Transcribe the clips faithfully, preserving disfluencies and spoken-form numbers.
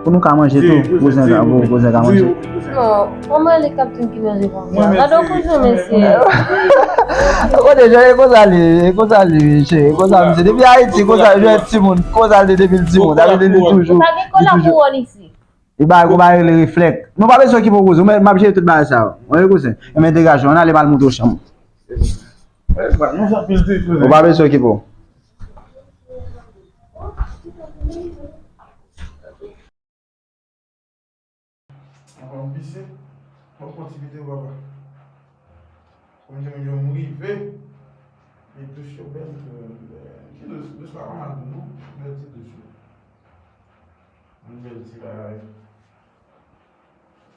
Pou nou ka manje tou, kouzen ka, pou kouzen ka manje. Non, kòman li k ap di m ki manje konsa? Gade yon kouzen, mesye. Kote, jan e konsa li, e konsa li, mesye, e konsa, mesye. Depi Ayiti, konsa, jwèt timoun, konsa li depi l timoun. Sa vle di li toujou, li toujou. Pa gen kola pou wòl isi. Li ba, ou ba rele reflèk. Nou pa bezwen okipe w, kouzen. Mwen, m ap jere tout bagay sa yo. Mwen, kouzen. E men degaje w, ann ale m al montre w chanm. Ou pa bezwen okipe w. Apa m pise? Mwen pran ti videyo, papa. Kòm jan m rive, e douch yo bèl tou. Ti douch, douch la pa mal tou, non. Bèl ti douch yo. Yon bèl ti bagay.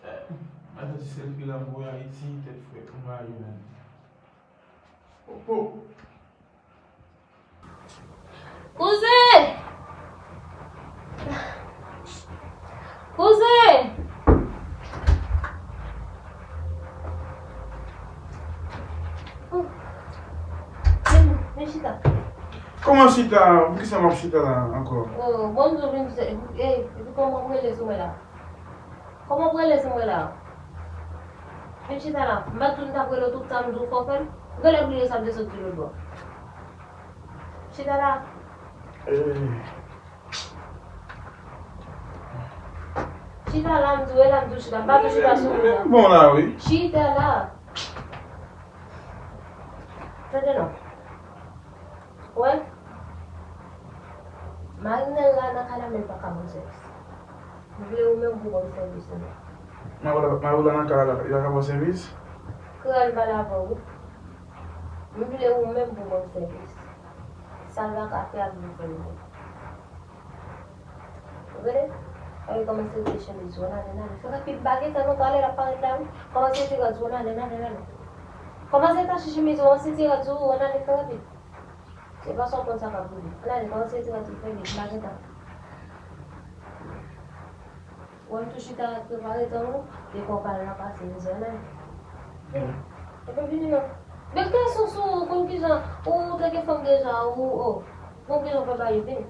Eh, mwen santi sèl fi la m voye Ayiti, tèt frèt, m pa gen menm. Popo. Kouzen! Kouzen! Vin, vin chita. Kòman chita? Poukisa m ap chita la ankò? Oh, bon, m di w vin, eh, epi kòman w rele sou mwen la? Kòman w rele sou mwen la? Vin chita la. M pa t di w m t ap rele w tout tan, m di w fò fè l? Ou genlè bliye sa m te sot di lòt bò. Chita la. Eh. Chita la, m di w, e la m di w chita. M pa di w chita sou mwen la. Bon la, wi. Chita la. Tande non. Wè. Marinèl la nan kay la, men l pa ka ban m sèvis. M vle ou menm pou ban m sèvis, non. Mari w la, mari w la nan kay la, li pa ka ba w sèvis? Kreyòl pale avè w wi. M vle ou menm pou ban m sèvis. Sa l pa ka fè a, m vle fè l menm. Ou tande? Ay, kòmanse retire chemiz ou, ann ale, ann ale. Fè rapid, m pa gen tan non, talè l ap parèt la wi. Kòmanse retire rad ou, ann ale, ann ale, ann ale. Kòmanse tache chemiz ou, ann retire rad ou, ann ale, fè rapid. Se pa sa w konn sa k ap rive. Ann ale, kòmanse retire rad ou, fè vit, m pa gen tan. Mwen tou chita ret prepare tan ou, depi w pale nan pase mizè menm. Epi vini non. Men gason sou ou, konn kijan, ou te gen fanm deja, ou, ou, konn kijan w fè bagay yo, vini.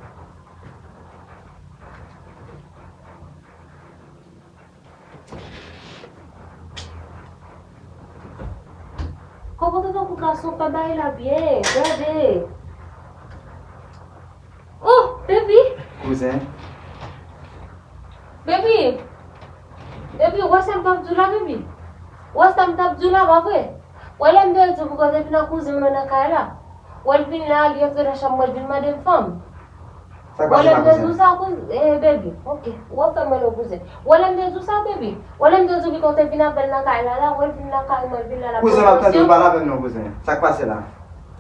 Konpòte tankou gason, fè bagay la byen, gade. Oh, baby! Kouzen. Baby! Baby, ou wè sa m t ap di w la, baby? Ou wè sa m t ap di w la, pa vre? Ou wè lè m te di w pou kote vin ak kouzen mwen nan kay la? Ou wè l vin la, li antre nan chanm mwen, l vin mande m fanm. Sa k pase la, kouzen? Ou wè lè m te di w sa, kouzen, eh, baby. Ok, ou ap fè m rele w kouzen. Ou wè lè m te di w sa, baby? Ou wè lè m te di w pou kote vin avè l nan kay la, la, ou wè l vin nan kay mwen, l vin la, l ap... Kouzen, m ap tande w, pale avè m non, kouzen. Sa k pase la?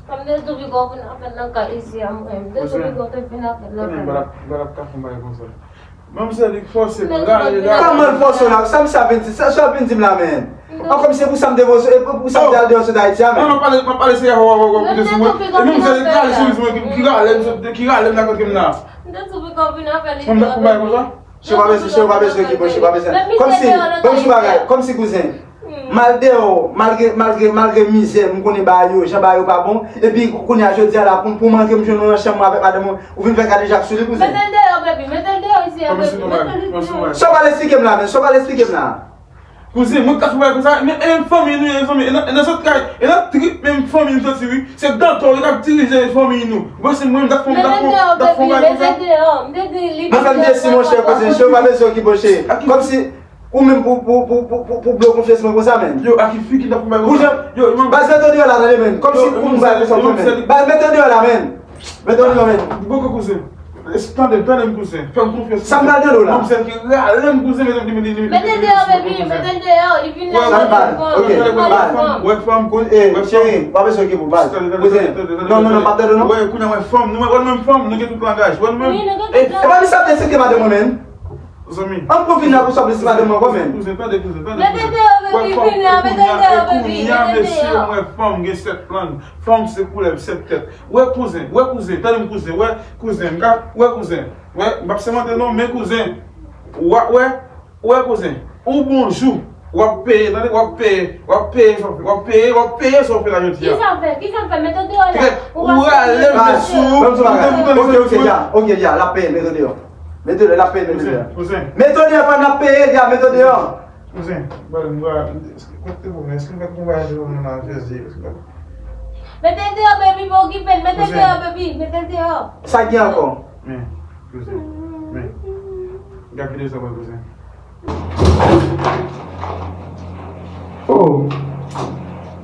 Sa m te di w pou kote vin avè l nan kay isi a, mwen. M te di w pou kote vin avè l nan kay la. Kouzen, m pa t ap, m pa t ap ka fè yon bagay konsa. Manmzèl, li fòse m rale la. Kòman l fòse w la? Sa m sa vin di? Sa, sa w vin di m la, men? An, kòm se pou sa m te voye, e pou sa m te al deyò sot Ayiti a, men. Non, non, m ap pale, m ap pale serye avè w, avè w, koute sou mwen. E manmzèl li rale sou li, sou mwen, ki, ki rale m sot, ki rale m nan kote m nan. M te di w pou kote vin avè l. Kòm sa, kòm sa? Chè, w pa bezwen, chè, w pa bezwen ki bon, chè, w pa bezwen. Kòm si, ban m di w bagay, kòm si kouzen. M al deyò, malgre, malgre, malgre mizè, m konnen bagay yo, jan bagay yo pa bon, epi kounye a jodi a la, pou, pou manke m jwenn ou nan chanm mwen avèk madanm mwen, ou vin fè kadejak sou li, kouzen. Mete l deyò, baby, mete l deyò isi a, baby, mete l deyò. Sa w pral esplike m la, men, sa w pral esplike m la? Kouzen, mwen ka fè bagay konsa, men, e menm fanmi nou ye, zanmi, e nan, e nan zòt kay, e nan trip menm fanmi nou soti, wi. Se Dantò ki t ap dirije fanmi nou. Ou panse mwen, m t ap fè, m t ap fè, m t ap fè bagay konsa? Mete l deyò, baby, mete l deyò. M te di li... Mezanmi, mesi monchè, kòm si, chè, w pa bezwen ki bon, chè. Kòm si ou menm pou, pou, pou blow konfyans mwen konsa, men. Yo, a ki fi ki t ap fè bagay konsa? Yo, baz, mete w deyò la, tande, men. Kòm si pou m bagay konsa, men. Baz, mete w deyò la, men. Mete w deyò, men. Boko kouzen. Tande, tande m kouzen. Fè m konfyans. Sa m pral tande w la? Manmzèl ki rale m kouzen, mete m, mete m, mete m. Mete l deyò, baby, mete l deyò. Li vin la, li vin fanm. Wè fanm, wè fanm, wè fanm. Cheri, w pa bezwen ki pou baz. Kouzen. Non, non, non, m p ap tande w non. Wè, kounye a wè fanm. Nou wè, wè nou menm fanm, nou gen tout langaj. Wè nou menm. Wi, nou gen tout langaj. E pa li sa te sete madanm mwen, men. Zanmi. An pou vin la pou sa plis madanm mwen, men. Kouzen, tande, kouzen, tande. Mete l deyò, baby, vin la, mete l deyò, baby, mete l deyò. Mesye, mwen fanm gen sèt lang. Fanm se koulèv sèt tèt. Wè kouzen, wè kouzen, tande m kouzen, wè kouzen, m ka, wè kouzen. Wè, m p ap sèmante non, men kouzen. W ap wè, wè kouzen. Ou bonjou, w ap peye, tande, w ap peye, w ap peye sa w fè, w ap peye, w ap peye sa w fè la jodi a. Kisa m fè? Kisa m fè? Mete w deyò la. Ou rale m sou. Ban m di w bagay. Ok, ok, dja, ok, dja, l ap peye, mete w deyò. Mete w deyò, l ap peye, mete w deyò. Kouzen, kouzen. Mete w deyò, pa n ap peye, dja, mete w deyò. Kouzen, ba m, ba m, kote pwoblèm? Èske m fèk konn bagay de pwoblèm nan Jezi? Mete l deyò, baby, pa okipe l. Mete l deyò, baby, mete l deyò. Sa gen ankò? Men, kouzen. Men. Gad videyo sa mwen, kouzen. Oh.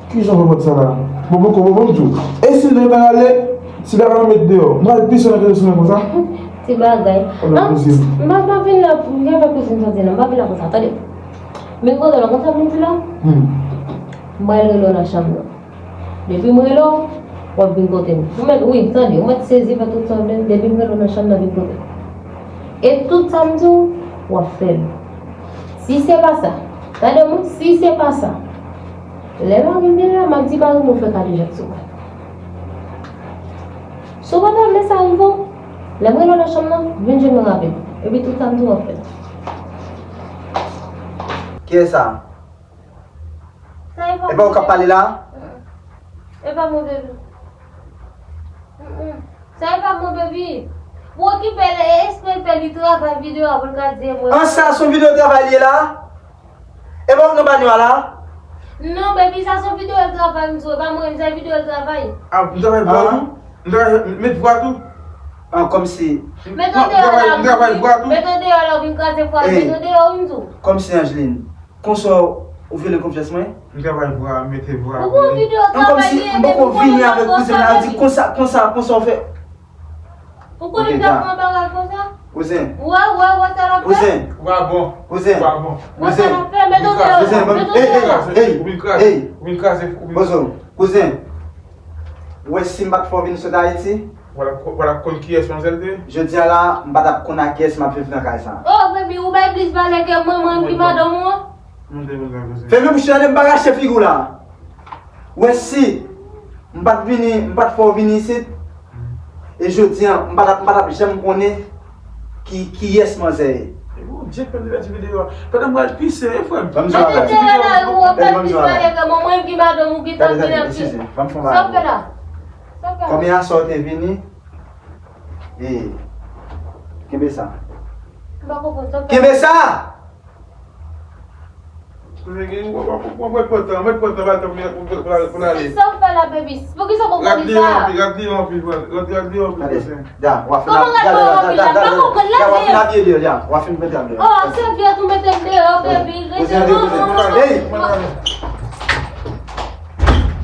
Kijan w fè pòt sa la? Bon, bon, bon, bon, tou. E si nou ta ale, si bagay nou met deyò, nou al pise nan kay sou mwen konsa? Ti bagay. Wala, kouzen. M pa, m pa vin la, m gen fè kouzen santi nan, m pa vin la konsa, tande. Men kote la, konsa vin di la? Hmm. M pral rele w nan chanm nan. Depi m rele w, w ap vin kote m. Ou mèt, wi, tande, ou mèt sezi, fè tout sa w vle, depi m rele w nan chanm nan, vin kote m. E tout sa m di w, w ap fè l. Si se pa sa, tande mwen, si se pa sa, lè mari m vin la, m ap di mari m ou fè kadejak sou mwen. Si w pa ta vle sa rive w, lè m rele w nan chanm nan, vin jwenn mwen rapid. Epi tout sa m di w, w ap fè l. Kiyès sa? Sa e pa... E pa ou k ap pale la? Mm-mm. E pa mwen, baby. Mm-mm. Sa e pa mwen, baby. Pou okipe l, e espre l fè li travay videyo a pou l ka di mwen. An, sa se yon videyo travay li ye la? E pa ou k nan banyo a la? Non, baby, sa se yon videyo travay, m di w, e pa mwen, m se videyo travay. A, m travay vwa tou? M travay, met vwa tou? An, kòmsi. Met w deyò la, m travay vwa tou? Met w deyò la, w vin kraze vwa, met w deyò, m di w. Kòmsi, Angeline. Konsa ou vyole konfyans mwen? M travay vwa, mete vwa. Ou gon videyo travay li ye, men ou konnen m ap fè yon bagay. Konsa, konsa, konsa ou fè. Ou konnen m t ap fè yon bagay konsa? Kouzen. Wè, wè, wè sa l ap fè? Kouzen. Vwa bon. Kouzen. Vwa bon. Wè sa l ap fè? Mete w deyò la. Kouzen, mete w deyò la. Ey, ey, ey. Ou vin kraze, ou vin kraze, ou vin kraze. Bozo, kouzen. Ou wè si m pa t fè w vin sot Ayiti? Wala, wala konn kiyès manzèl te ye? Jodi a la, m pa t ap konn a kiyès m ap viv nan kay sa. Oh, baby, ou bay plis valè ke mwen, mwen ki madanm ou an. Mwen te vin la, kouzen. Fèmen bouch ou, tande, m pa rache figi w la. Ou wè si m pa t vini, m pa t fè w vini isit, e jodi a, m pa t ap, m pa t ap janm konnen ki, kiyès manzè ye. E bon, Jet fè m te pèdi videyo a. Pandan m pral pise, e frè m. Ban m di w yon bagay. Mete deyò la, ou ap plis pale ke mwen, mwen ki madanm ou ki t ap vin ap di. Sa w fè la? Sa w fè la? Kòm yè swa w te vini, e, kenbe sa. M pa konprann sa w fè. Kenbe sa! Mwen gen, mwen, mwen, mwen pran tan, mwen pran tan, ba tan pou, pou, pou, pou l ale. Sa w fè la, baby? Poukisa w konprann sa? Rad li anpil, rad li anpil, rad, rad li anpil. Gade, Dja, w a fin ap, Dja, Dja, w a fin abiye deyò, Dja, w a fin mete l deyò. Oh, ak sèvyèt ou mete m deyò, baby. Rete non, non, non. Hey!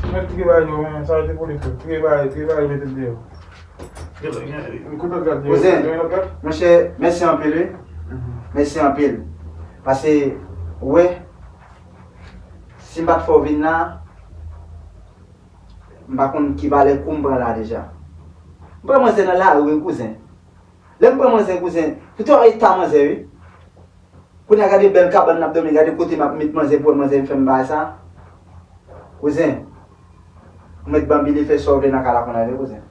Mwen tire bagay yo, men, sa yo te kole tou. Tire bagay, tire bagay, mete m deyò. Kouzen, monchè, mèsi anpil, wi. Mèsi anpil. Paske, ou wè, si m pa t fè w vin la, m pa konn ki valè kou m pran la deja. M pran manzè nan lari, wi, kouzen. Lè m pran manzè, kouzen, pou te wè eta manzè, wi. Kounye a, gade bèl kabann n ap dòmi, gade kote m ap met manzè pou wè manzè m fè m bagay sa. Kouzen, ou mèt banbile fè sa w vle nan kay la kounye a, wi, kouzen.